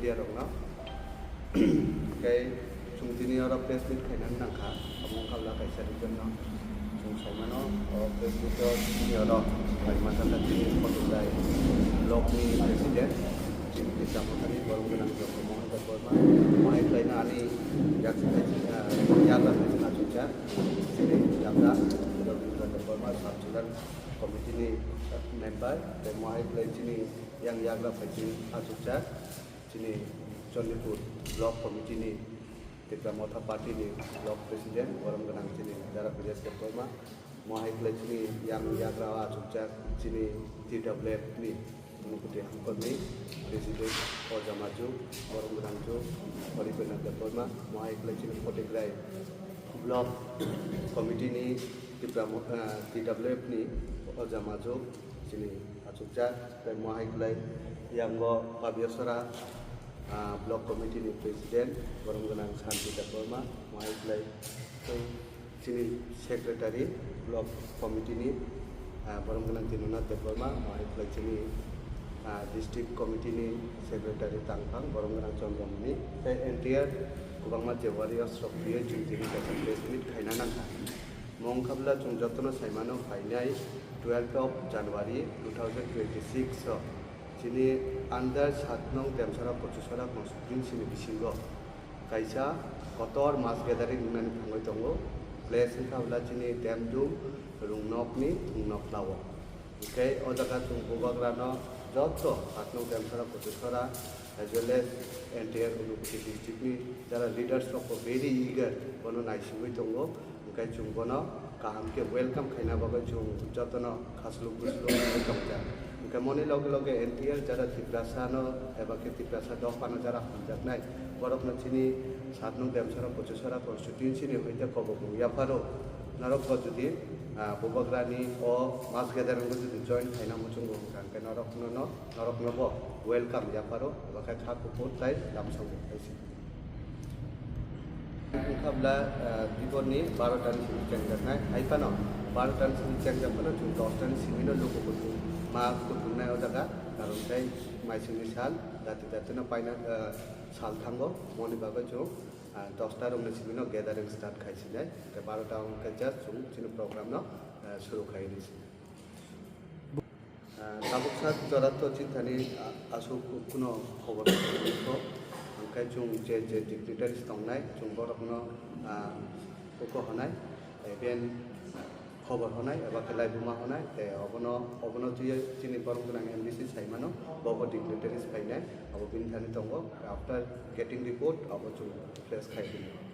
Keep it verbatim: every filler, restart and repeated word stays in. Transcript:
Media rokno. Tei chwng tini oro press meet khainani nangkha, omo wngkha bwla kaisa reason no. Chwng saimano o press meet o tini oro khaima thangkha tini Photoglai block ni president, chini Tisra Mothani, borom gwnang Jokto Mohan Debbarma, mohai khlaino ani yak, ah, yakla khaisa achukjak, chini yakla Rabindra Debbarma, sub zonal committee ni member, tei mohai khlai chini yang yakla phai chini achukjak, chini Chandipur block committee ni Tipra Motha party ni block president, borom gwnang chini Dara Vijay Debbarma, mohai khlai chini yang yagra o achukjak chini T W F ni Unukoti Hangkor ni president Oja Majung, borom gwnang Jung Horipena Debbarma, mohai khlai chini Photoglai block committee ni Tipra Mo-, ah, T W F ni Oja Majung, chini achukjak, tei mohai khlai yango Pabiasora, ah, block committee ni president, borom gwnang Santi Debbarma, mohai khlai tei chini secretary, block committee ni, ah, borom gwnang Tinuna Debbarma, mohai khlai chini, ah, district committee ni secretary Tangphang, borom gwnang Chandramani, tei entire kwbangma je warriors rok twiwi chwng tini kaisa press meet khaina nangkha. Omo wngkha bwla chwng jotono saimano phainai twelfth of January two thousand twenty-six o chini under sat nong Demsara Kochusara constituency ni bisingo kaisa kotor mass gathering wngnani thangwi tongo. Place wngkha bwla chini Demdum Rungnokni Thungnokla o. Hwnkhe o jaga chwng bubagrano joto sat nong Demsara Kochusara as well as entire Unukoti district ni jara leaders rok bo very eager bono naisingwi tongo. Hwnkhe chwng bono kaham khe welcome khaina bagwi chwng jotono khasluk busluk wngwi tongjak. Hwnkhe moni loge loge entire jara Tiprasa no eba khe Tiprasa dopha no jara hamjaknai borok no chini sat nong Demsara Kochusara constituency ni hoite kobok rwya pharo norok bo jodi, ah, bubagrani o mass gathering o jodi join khaina muchungo hwnkha hwnkhe norok no, no, norok no bo welcome yapharo eba khe kha kuphur tei lamsao hai se. Wngkha bwla, ah, biporni barota ni simi chengjaknai. Hai phano barota ni simi chengjak phano chwng dosta ni simi no luku kuthum ma kuthumnai o jaga. Karon tei maisingni sal jati jati no paina, ah, sal thango. Moni bagwi chwng, ah, dosta rokni simi no gathering start khai sinai. Tei barota wngkha just chwng chini program no, ah, suru khai ri sinai. Ah, tabuk sak jora to chini thani, ah, aswk kuno khobor tong, hwnkhe chwng je je dignitaries tongnai, chwng borokno, ah, uko hwnai, eh, ben khobor hwnai, eba khe laibuma hwnai, tei obono, obono twiwi chini borom gwnang M D C saimano, bo bo dignitaries phainai, abo bini thani tongo, after getting report, abo chwng press khai hwnwi.